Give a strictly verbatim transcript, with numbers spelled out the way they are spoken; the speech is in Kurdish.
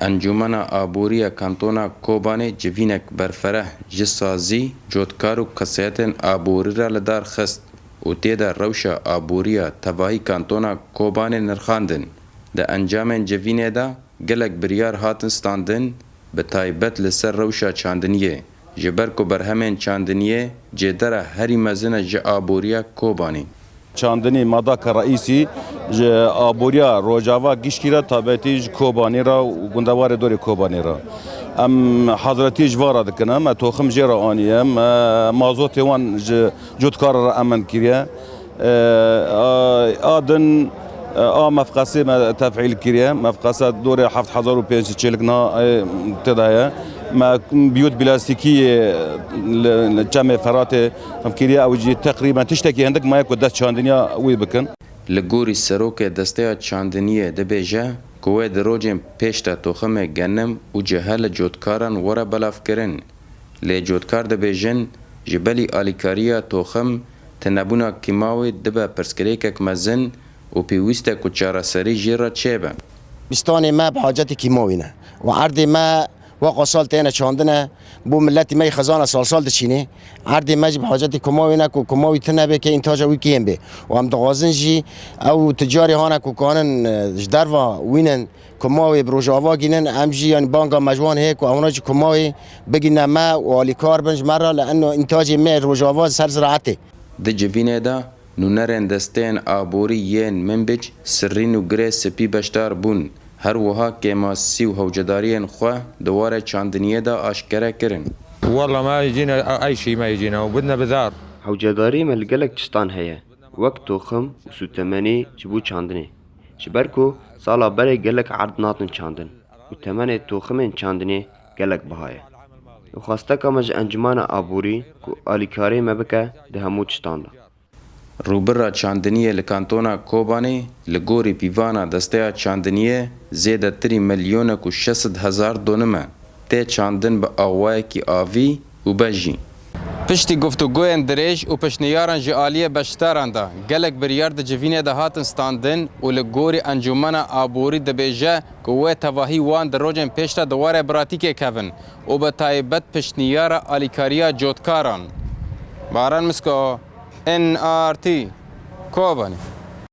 Encûmena Aboriya Kantona Kobanê civînek berfereh ji sazî, cotkar û kesayetên aborî re li dar xist û tê de rewşa aboriya tevahî Kantona Kobanê nirxandin. Di encamên civînê de gelek biryar hatin standin, bi taybet li ser rewşa çandiniyê, ji ber ku berhemên çandiniyê cêdera herî mezin e ji aboriya Kobanê. Çandinî Madaka Reîsî ji aboriya Rojava giştî re, taybetî ji Kobanê re û gundewarê dorê Kobanê re. Em hezretiyê ji van re dikin, me toxim jê re aniye, me mazotê wan ji cotkara re emin kiriye. E, a, a din, e, a mefqesê me tefîl kiriye. Mefqese dorê heft hezar û pênc sed çêlik na, e, tê de heye. Me biyot plastîkî yê li, li çemê Feratê ev kiriye. Ew jî teqrîben tiştekî hindik maye ku dest çandiniya wî bikin. Li gorî serokê Desteya Çandiniyê dibêje ku wê di rojên pêş de toximê genim û cihel li cotkaran were belavkirin. Lê cotkar dibêjin, ji belî alîkariya toxim, tinebûna kîmawî dibe pirsgirêkek mezin û pêwîst e ku çareserî jê re çêbe. Bistanê me bi hacetê kîmawî ne û erdê me weqa sal têne çandine. Bo miletî me yê xizana sal sal diçînê. Erdê me jî bi hacetê kîmawî ne ku kîmawî tune bê, ke întaca wî kêm bê. Û em dixwazin jî ew ticarê hane ku kanin, e, ji derva wînin, ku mawê bi Rojava gînin, em jî, yanî, banga me ji wan heye ku ewna jî ku mawê bigîne me û alîkar bin ji me re, li eno întacê me Rojava ser ziraetê. Di civînê de nûnerên desteyên aborî yên Minbic, Sirrîn û Girê Spî beşdar bûn. Her wiha kêmasî û hewcedariyên xwe di warê çandiniyê de aşkere kirin. Walla me yê cîne, eyşî me yê cîne û bidine bi dar. Hewcedarî me li gelek tiştan heye, wek toxim û sûtemenî ji bo çandinê. Ji ber ku sala berê gelek erd natin çandin û temenê toximên çandinê gelek biha ye. Û xwesteka me ji Encûmena Aborî ku alîkarî me bike di hemû tiştan de. Rûbirra çandiniyê li kantona Kobanê li gorî pîvana Desteya Çandiniyê zêdetirî milyonek û şeş sed hezar donim e. Tê çandin bi awayekî avî û bejî. Piştî guftûgoyên dirêj û pişniyaran ji aliyê beşdaran de, gelek biryar di civînê de hatin standin û li gorî Encûmena Aborî dibêje ku wê tevahî wan di rojên pêş de di warê biratîkê kevin û bi taybet pişniyara alîkariya cotkaran. Baran Misko, N R T, Kobanê.